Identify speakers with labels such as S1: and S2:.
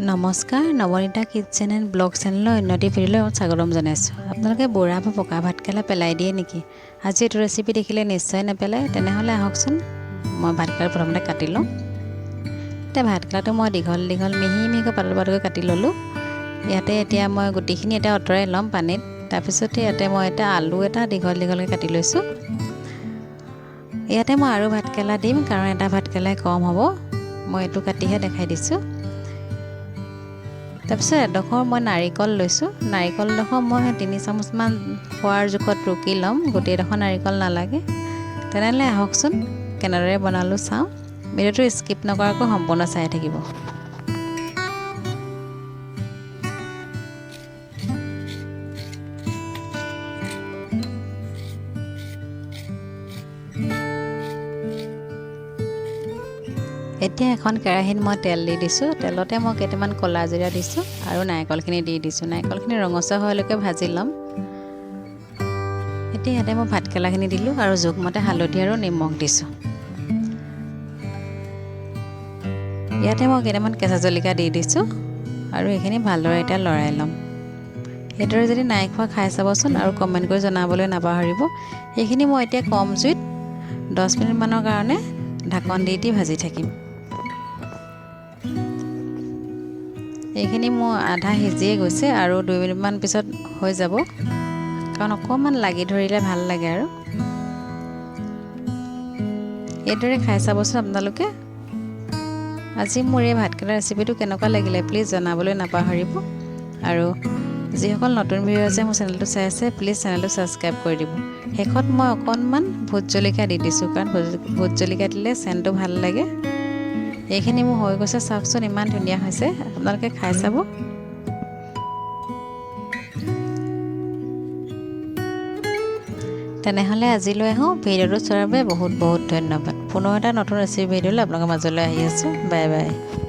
S1: নমস্কাৰ, Nabanita kitchen and blog চেনেলৰ অন্য এটি ভিডিঅ'লৈ স্বাগতম জনাইছোঁ। আপোনালোকে বুঢ়া বা পকা ভাতকেৰেলা পেলাই দিয়ে নেকি? আজি এইটো ৰেচিপি দেখিলে নিশ্চয় নেপেলায়। তেনেহ'লে আহকচোন, মই ভাতকেৰেলা প্ৰথমতে কাটি লওঁ। এতিয়া ভাতকেৰেলাটো মই দীঘল দীঘল মিহি মিহিকৈ পাতল পাতলকৈ কাটি ল'লোঁ। ইয়াতে এতিয়া মই গুটিখিনি এতিয়া আঁতৰাই ল'ম পানীত। তাৰপিছতে ইয়াতে মই এটা আলু এটা দীঘল দীঘলকৈ কাটি লৈছোঁ। ইয়াতে মই আৰু ভাতকেৰেলা দিম, কাৰণ এটা ভাতকেৰেলাই কম হ'ব। মই এইটো কাটিহে দেখাই দিছোঁ। তাৰপিছত এডোখৰ মই নাৰিকল লৈছোঁ। নাৰিকলডোখৰ মই 3 চামুচমান খোৱাৰ জোখত ৰুকি ল'ম, গোটেইডোখৰ নাৰিকল নালাগে। তেনেহ'লে আহকচোন কেনেদৰে বনালোঁ চাওঁ। ভিডিঅ'টো স্কিপ নকৰাকৈ সম্পূৰ্ণ চাই থাকিব। এতিয়া এখন কেৰাহীত মই তেল দি দিছোঁ। তেলতে মই কেইটামান ক'লা জিৰা দিছোঁ আৰু নাৰিকলখিনি দি দিছোঁ। নাৰিকলখিনি ৰঙচুৱা হোৱালৈকে ভাজি ল'ম। এতিয়া ইয়াতে মই ভাতকেৰেলাখিনি দিলোঁ আৰু জোখমতে হালধি আৰু নিমখ দিছোঁ। ইয়াতে মই কেইটামান কেঁচা জলকীয়া দি দিছোঁ আৰু এইখিনি ভালদৰে এতিয়া লৰাই ল'ম। সেইদৰে যদি নাই খোৱা খাই চাবচোন আৰু কমেণ্ট কৰি জনাবলৈ নাপাহৰিব। সেইখিনি মই এতিয়া কম জুইত 10 মিনিটমানৰ কাৰণে ঢাকন দি দি ভাজি থাকিম। এইখিনি মোৰ আধা সিজিয়ে গৈছে আৰু 2 মিনিটমান পিছত হৈ যাব, কাৰণ অকণমান লাগি ধৰিলে ভাল লাগে। আৰু এইদৰে খাই চাবচোন আপোনালোকে। আজি মোৰ এই ভাতকেৰেলা ৰেচিপিটো কেনেকুৱা লাগিলে প্লিজ জনাবলৈ নাপাহৰিব। আৰু যিসকল নতুন ভিউৱাৰ্ছে মোৰ চেনেলটো চাই আছে, প্লিজ চেনেলটো ছাবস্ক্ৰাইব কৰি দিব। শেষত মই অকণমান ভোট জলকীয়া দি দিছোঁ, কাৰণ ভোট জলকীয়া দিলে চেণ্টটো ভাল লাগে। এইখিনি মোৰ হৈ গৈছে, চাওকচোন ইমান ধুনীয়া হৈছে, আপোনালোকে খাই চাব। তেনেহ'লে আজিলৈ আহোঁ। ভিডিঅ'টো চোৱাৰ বাবে বহুত বহুত ধন্যবাদ। পুনৰ এটা নতুন ৰেচিপি ভিডিঅ'লৈ আপোনালোকৰ মাজলৈ আহি আছোঁ। Bye bye.